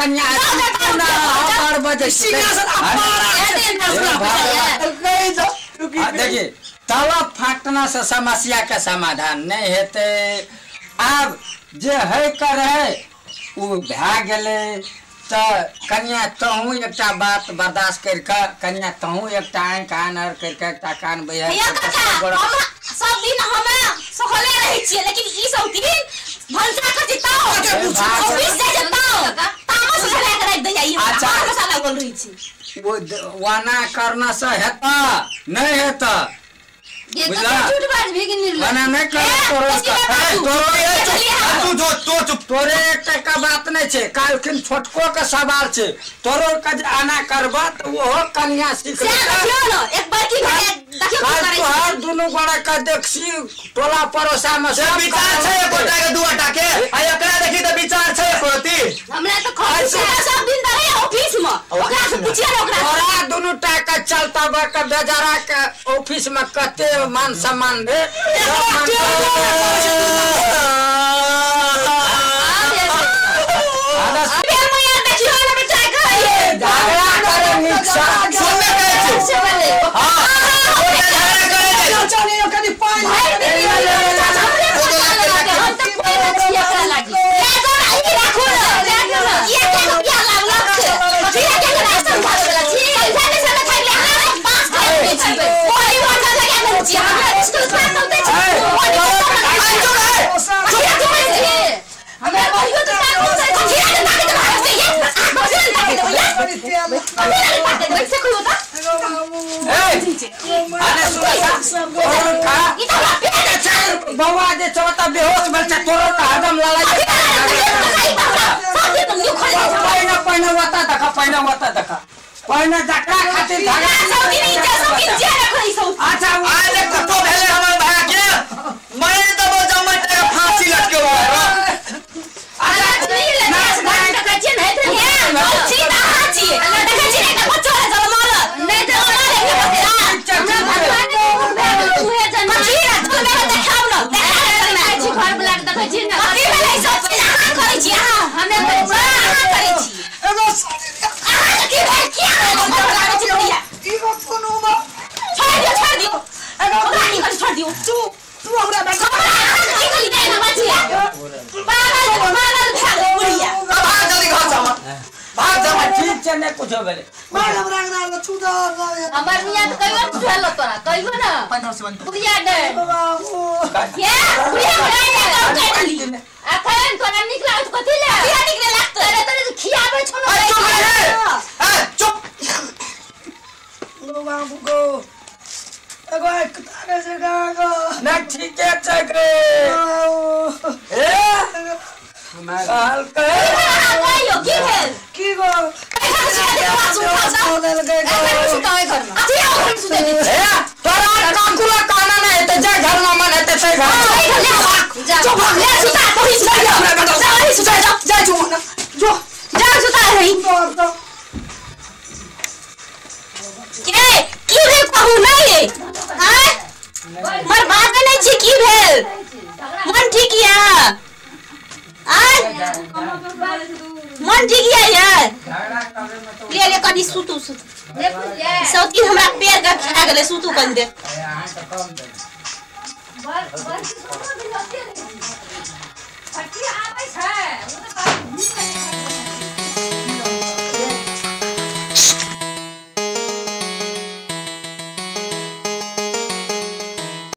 कन्या ना और बजे सिंहासन अपारा देखिए तवा फाटना से समस्या के समाधान नहीं हेतै। आब जे है करे उ भए गेलै त कन्या तहूँ एकटा बात बर्दाश्त कर के कन्या तहूँ एकटा आँखि आनर कर के एकटा कान बहर सब दिन हमे सहले रहै छियै लेकिन ई सब दिन भनसा कर जिताओ ऑफिस जाय जिताओ तामस झला के राखि दैया ई हमरा मसाला बोल रहै छी। वो वाना करना से हेता नहीं हेता ये तो झूठ बाज भी कि निर्लज्ज वाना नहीं कर तोरो तू जो तो चुप तोरे एकटा का बात नहीं छे कालखिन छोटको के सवाल छे तोरो के जे आना करबा त ओहो कन्या सीख से देखियो न एक बार की देखियो की करै तोहर दुनू गोड़ा के देखसी टोला पड़ोसा में सब विचार छै एकोटा के दूटा के आ एकरा देखी त विचार छै एकोरती हमरा त खौफ छै सब दिन रहै ऑफिस में ओकरा से पूछिए न ओकरा तोरा दुनू टा के चलता बा के बेचारा के ऑफिस में कते मान सम्मान रे बौआ जे छौ त बेहोश भेल छै तोरो त हरदम लड़ाई पहिने पहिने ओतऽ देख पहिने ओतऽ देख पहिने जकरा खातिर झगड़ा अच्छा आइ देख कतो भेलै हमर भाय के मारि देबो जम्मा के फांसी लटके कुछ भेलै हमर मियां त कहियो छुएलो तोरा कहियो ना बुढ़िया डर ये बुढ़िया डर अखन तोरा नीक लागत कथि ले बुढ़िया नीक नै लागत तोरे तोरे खियाबै छौ न चुप रे ए चुप गो बाबू गो एगो कुत्ता से गो ना ठीके छै गे ए हमरा कहियो की भेल की गो मन ठीक या मन ठीक या यार ले ले कनी सुतू सुतू सौती हमरा पैर के खा गेलै सुतू कनी देर।